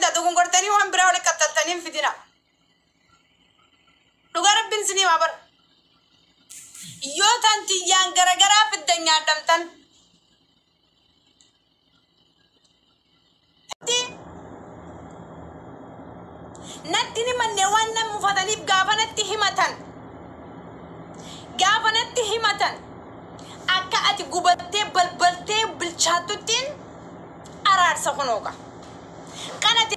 fida dogongortanii waan biraa walitti qaxxaltanii hin fidina. Dhugaa Rabbiin isinii haa bara. Yoo tan tiyyaan garagaraa fiddan nyaadhamtan. Natti ni manne waan nan mufataniif gaafa natti himatan. Gaafa natti himatan akka ati gubattee balbaltee bilchaattuttiin araarsa kunooga. Kan ati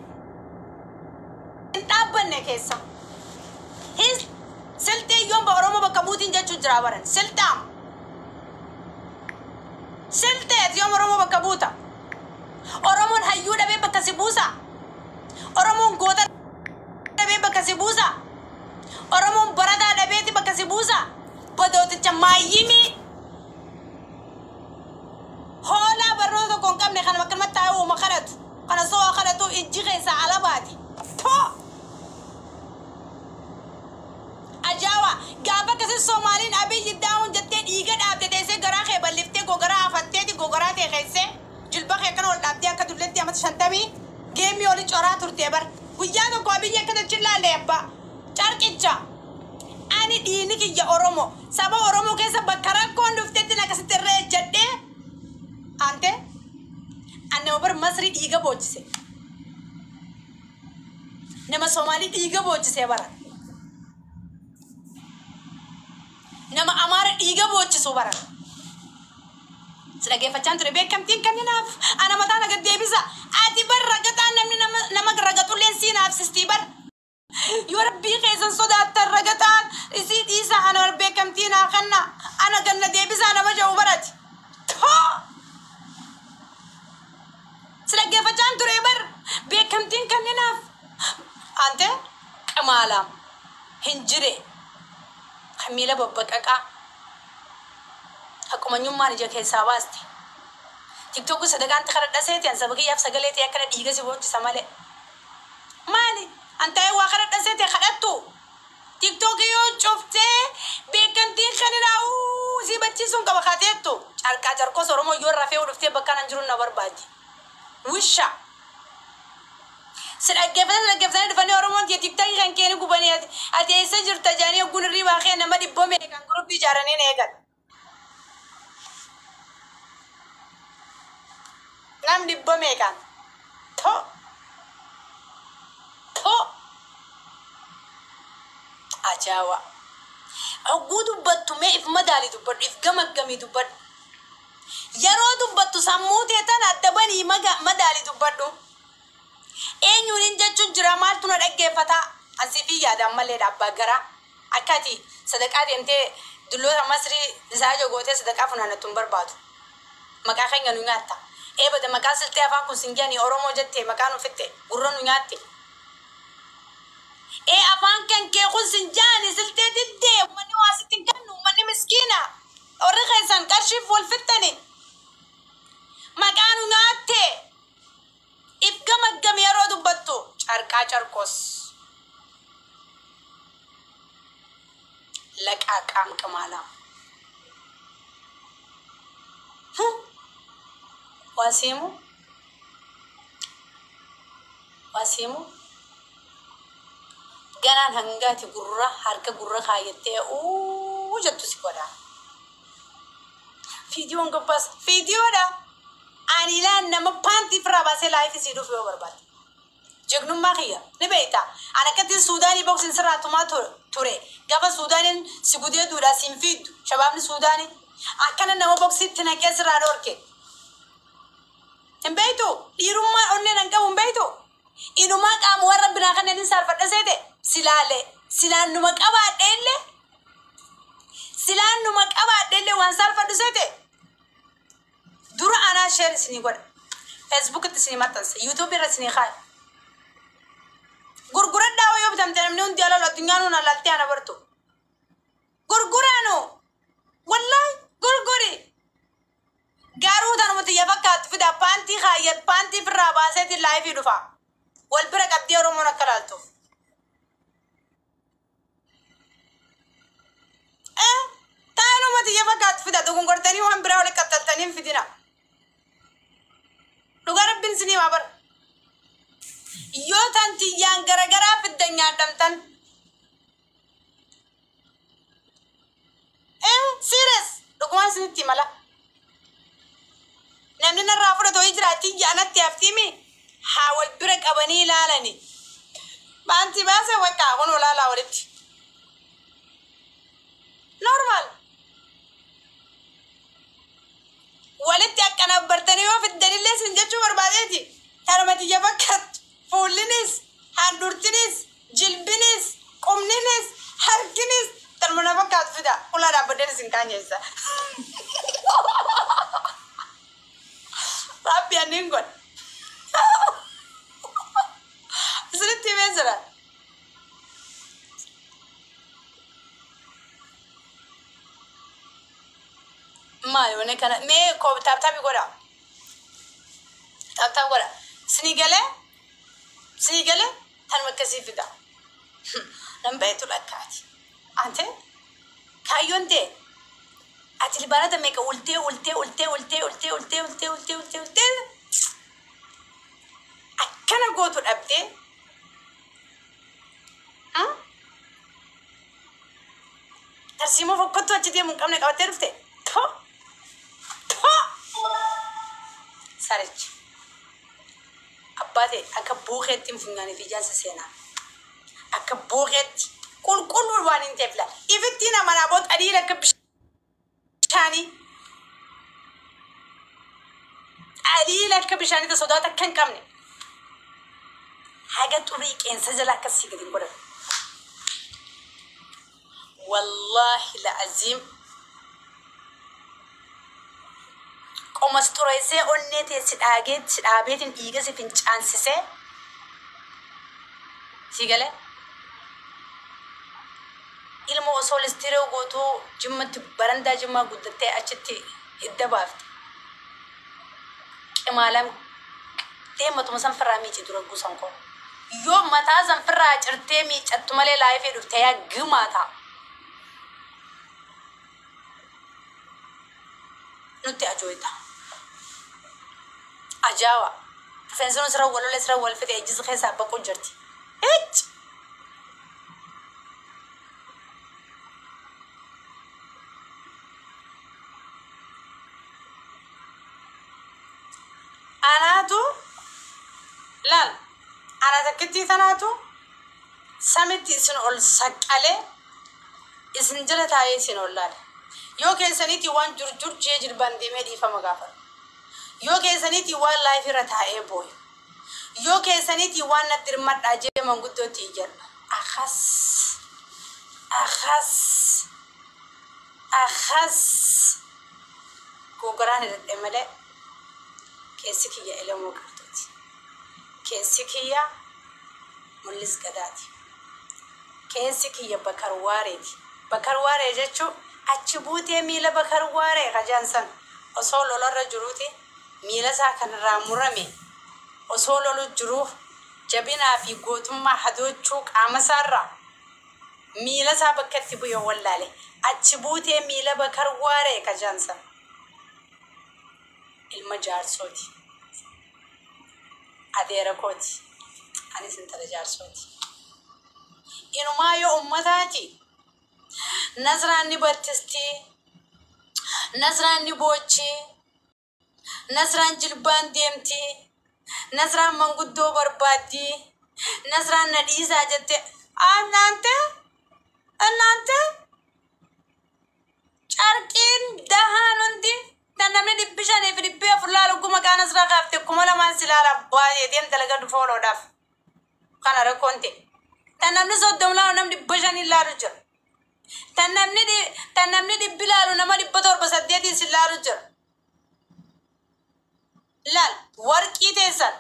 hin dhaabbanne keessa. Hin silxee yoon ba Oromoo bakka buutiin jechuu jira baran. Silxaam. Silxee ati yoom Oromoo bakka buuta? Oromoon hayyuu dhabee bakka si buusa? Oromoon goota dhabee bakka si buusa? Oromoon barataa dhabeeti bakka si buusa? Badooticha maayyimii hoolaa barnoota tokko hin qabne kana akkanumatti taa'ee uuma kadhatu. Kana so'a kadhatu ijji keessaa ala baati. Too! Ajaawa! Gaafa akkasii Soomaaliin Abiyyi daawun jettee dhiiga dhaabde teessee garaa kee balliftee gogaraa afatteeti gogaraa tee keessee jilba kee akkana ol dhaabdee akka dulletti amata 50 geemmii oli coraa turtee bar. Guyyaa tokko Abiyyi akka dachi laalle abbaa. Carqicha! Ani dhiigni kiyya Oromo. Saba Oromoo keessa bakka rakkoon dhuftetti akkasitti irra ejjadhee ante an nama bar Masrii dhiiga boochise. Nama Somaalii dhiiga boochisee bara. Nama Amaara dhiiga boochisu bara. Si dhageeffachaan ture beekamtiin kenninaaf ana mataa na gad deebisa. Ati bar ragaxaan namni nama nama ragaxulleen sii naafsistii bar. Yoo rabbii keessan sodaattan ragaxaan isii dhiisaa ana bar beekamtii naa kenna ana ganna deebisaa nama jedhu barati. Too! Si dhaggeeffachaan ture bar beekamtiin kenninaaf. Ante qamaalaam hin jire kan miila babbaqaqaa haqumanyummaan ija keessaa baaste. TikTok sadaqaan kadhadha seeti an saba kiyyaaf sagalee ta'e akkana dhiiga si boochisa malee. Maali? An ta'ee waa kadhadha seete kadhattu. TikTok yoo cuftee beekamtiin kenninaa uu si bachiisuun qaba kaateettu. Carqaa carqoos Oromoo yoo rafee dhuftee bakka nan jiru na barbaadi. Wisha. Si dhaggeeffatanii dhaggeeffatanii dhufanii Oromoon tiya TikTok kan keeni gubanii ati eessa jirta jedhanii ogguun hirribaa kee nama dhibboo meeqaan guruppii ijaaranii na eegan. Nam dhibboo meeqaan. To. To. Ajaawa. Hogguu dubbattu mee if madaali dubbadhu, if gamaggamii dubbadhu. Yeroo dubbattu sammuu tee tana adda banii madaali dubbadhu. Eenyuun hin jechuun jira maaltu na dhaggeeffataa? Ansii fi yaada ammallee abbaa garaa. Akka ati sadaqaa deemtee dulloota Masrii isaa gootee sadaqaa funaannattu hin barbaadu. Maqaa keenya nu nyaatta. Eebada maqaa siltee afaan kun sin jedhanii Oromoo jettee maqaa nu fitte gurra nu nyaatte. Ee afaan kan kee kun sin jedhanii siltee diddee uummanni waa sitti hin kennu uummanni miskiina. Warri keessan qarshiif wal fittani. Maqaa nu nyaatte. If gamaggami yeroo dubbattu carqaa carqos. Laqaa qaam qamaalaa. Wasiimu. Wasiimu. Ganaan hangaati gurra harka gurra kaayyattee uu jettu si godha. Fiidiyoon gabbaas fiidiyoodha. Ani ilaan nama paantii firraa baasee laayifii sii dhufu yoo barbaade. Jegnummaa kiyya ni beekta. Ani akkatti Suudaanii boksiin sirraa tumaa ture. Gaafa Suudaaniin si gudee duudhaa siin fiiddu. Shabaabni Suudaanii akkana nama boksiitti naqee sirraa dhorke. Hin beektu dhiirummaa onneen hin qabu hin beektu. Inumaa qaama warra binaa kanneen hin saalfadha seete silaalee silaan numa qabaadhe illee silaan numa qabaadhe illee waan saalfadhu seete dura anaa share isinii godha. Facebookitti isinii maxxansa. YouTube irra isinii kaaya. Gurguradhaa yoo bitamte namni hundi alalu addunyaan hun alaaltee ana bartu. Gurguraanu wallahi gurguri. Garuu tanuma xiyya fakkaattu fida paantii kaayyat paantii firraa baaseetiin laayifii dhufa. Wal bira qabdee Oromoon akka laaltuuf. Tanuma xiyya fakkaattu fida dogongortanii waan biraa walitti qaxxaltanii hin fidina. Dhugaa Rabbiin isinii haa bara. Yoo tan tiyyaan garagaraa fiddan nyaadhamtan. Serious, dhugumaan isinitti himala. Namni narraa fudhatu wayii jira, tiyya anatti haftiimi haa wal bira qabanii ilaalani. Baantii baasee bakka kun olaalaa walitti. Normal. Walitti akkana bartanii yoo fiddanillee sin jechuu barbaadeeti. Tanuma tiyya fakkaattu. Fuullinis, handhuurtinis, jilbinis, qubninis, harkinis tanuma na fakkaatu fida. Ulaa dhaabbadeen isin kaanyeessa. Rabbi anniin godha. Isinitti himee jira. Maali wanni kana mee tap tapi godha. Tap tap godha. Isinii galee? Isinii galee? Tanuma akkasii fida. Nan beektu lakkaati. Ante kaayyoon ta'e ati libaanata meeqa ultee ultee ultee ultee ultee ultee ultee ultee ultee ultee akkana gootu dhabdee tarsiimoo fokkottuu achi deemu hin qabne qabattee dhufte. To to sarichi abbaa ta'e akka buukeetti hin funyaanii fi ijaansa seenaa. Akka buukeetti qulqulluu waan hin ta'eef laala. Ifittiin amanaa boo xaliila akka bishaanii. Xaliila akka bishaanii ta sodaata akka hin qabne. Haga xurii qeensa jala akkasii gadi hin godhan. Wallaahi la'aziim. Qomas xureessee onnee tee si dhaagee si dhaabeetiin dhiiga si fincaansisee si galee. Ilma osoo listiree gootuu Jimmatti barandaa Jimmaa guddattee achitti hidda baafte. Qimaalam deematuma san firraa miici dura gusan koo. Yoo mataa san firraa cirtee miicattu malee laayifee dhufte yaa gimaata. Nutti ajooyta. Ajaawa. Rifeensi sirra wal lolee sirra wal fixe ijji keessaa baquu jirti. Icci! Anaatu laal ana takkittii tanaatu samitti isin ol saqqalee isin jala taa'ee isin ol laale. Yoo keessaniitii waan jurjur jee jilbaan deemee dhiifama gaafadhu. Yoo keessaniitii waan live irra taa'ee booyu. Yoo keessaniitii waan natti hirmadhaa jee manguddootti iyyadha. Akas! Akas! Akas! Googoraan hidhadhe malee keessi kiyya Elemoo Qilxuuti. Keessi kiyya Mul'is Gadaati. Keessi kiyya Bakar Waareeti. Bakar Waaree jechuun achi buutee miila Bakar Waaree kajaan san osoo lolarra jiruuti miila isaa kanarraa murame osoo lolu jiruu jabinaa fi gootummaa hadoochuu qaama isaarraa miila isaa bakka itti bu'e wallaale. Achi buutee miila Bakar Waaree kajaan san ilma jaarsooti. Adeera kooti. Anis intala jaarsooti. Inumaa yoo ummataati. Nasraan ni battisti. Nasraan ni boochi. Nasraan jilbaan deemti. Nasraan manguddoo barbaaddi. Nasraan na dhiisaa jette. Annaante? Annaante? Carqiin dahaan hundi tan namni 500 fi 400 laalu guma maqaa Nasraa kaafte 2000 si laala baay'ee deem dalagadhu fooloodhaaf. Kana rakkoon ta'e. Tan namni 30 laalu namni 500 laalu jira. Tan namni 100 laalu nama 700 8 si laalu jira. Laal warqii teessan.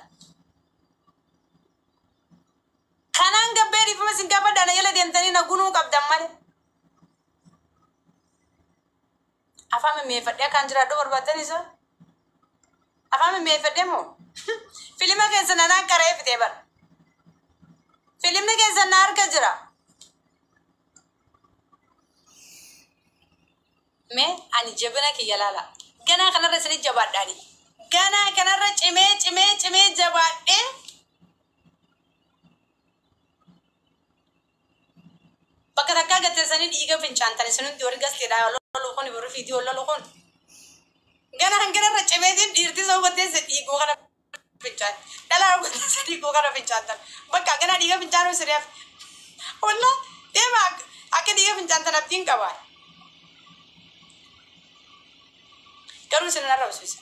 Kanaan gabbee dhiifama isin gaafadha na jala deemtanii na gunuu qabdan malee. Afaan mimmeeffadhee akkaan jiraadhu barbaaddan isa. Afaan mimmeeffadhee moo? Filima keessa nanaan qara'ee fixee bara. Filimni keessa na harka jira. Mee ani jabina kiyya laala. Ganaa kanarra isinit jabaadha ani. Ganaa kanarra cimee cimee cimee jabaadhee teessanii dhiiga fincaantan isin hundi warri gasteedha lolu kun, warri fiidiyoo lolu kun. Gana hangana irra cimeetiin dhiirti soo teesse dhiiguu kana fincaan. Dhalaa teesse dhiiguu kana fincaantan. Bakka gana dhiiga fincaanuu siriyaaf. Walla deema, akka dhiiga fincaantan abdiin qabaa. Garuu isin hin arrabsiisa.